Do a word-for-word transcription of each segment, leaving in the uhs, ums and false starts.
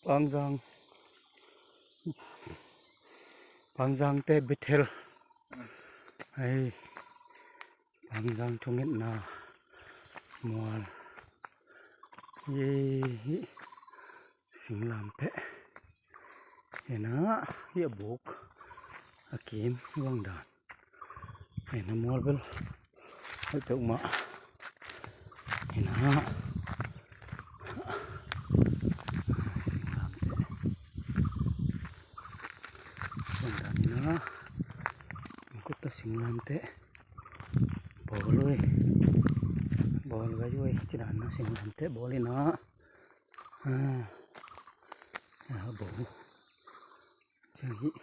Pangzang, Pangzangte Bethel. Hei, Pangzang thungetna mual. Hei, hei, singlamteh. Hei na, hei a buk a kim bang dan. Hei na mual bel hoih peuhmah. Hei na singlamteh. Bang dan hei na. Kutta singlamteh. Bawl ui. Bawl gai ui. Ci dan na singlamteh bawl hei na. Ah. Ah, bawl. Ciang hih.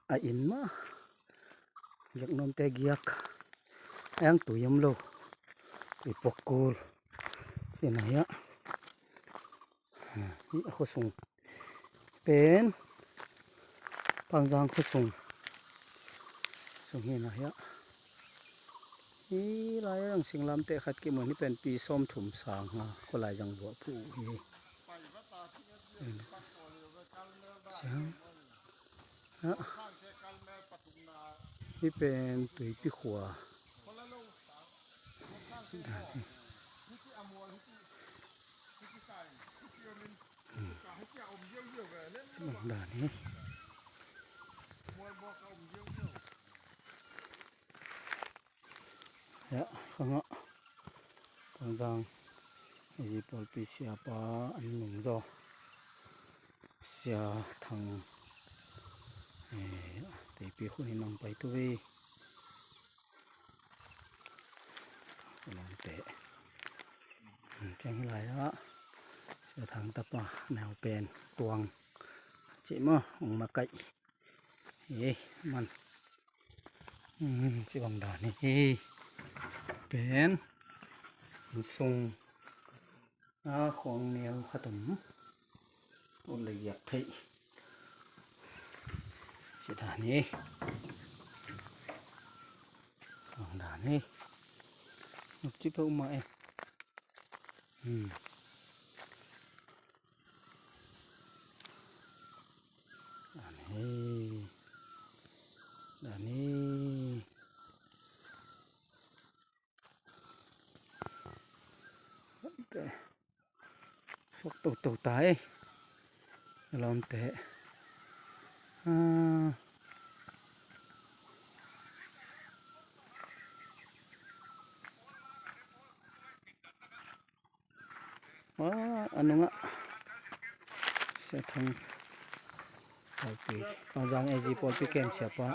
A inn mah giak nuamte giak. A ang tui om lo. Tui puak kul. Ci na hiah. Hih a khuasung pen Pangzang khuasung sung hi na hiah. Hih lai ang singlamteh khat kimu hi pen pi sawmthum sang ha. Khualai zang buah phu hi. Ciang. Ah. Hih pen Tuipi khua. Bang dan hi. Hiah khangah Pangzang A G pawlpi siapa an nungzaw Sia Thang, eh, Tuipi khua in hong pai tu ve. Lawmte. Ciang hih lai-ah Sia Thang tapa neu pen Tuang cih maw hong makaih. Hi man. Hmm, ci bang dan hi. Pen inn sung a khuang neu khat om. Ut le giak theih. Ci dan hi. Bang dan hi. Nop ci peuhmah e. Hmm. Dan hi. Dan hi. Suak toto ta e. Lawmte. Ah. Ah, a nungah Sia Thang pawlpi, Pangzang A G pawlpi kem siapa.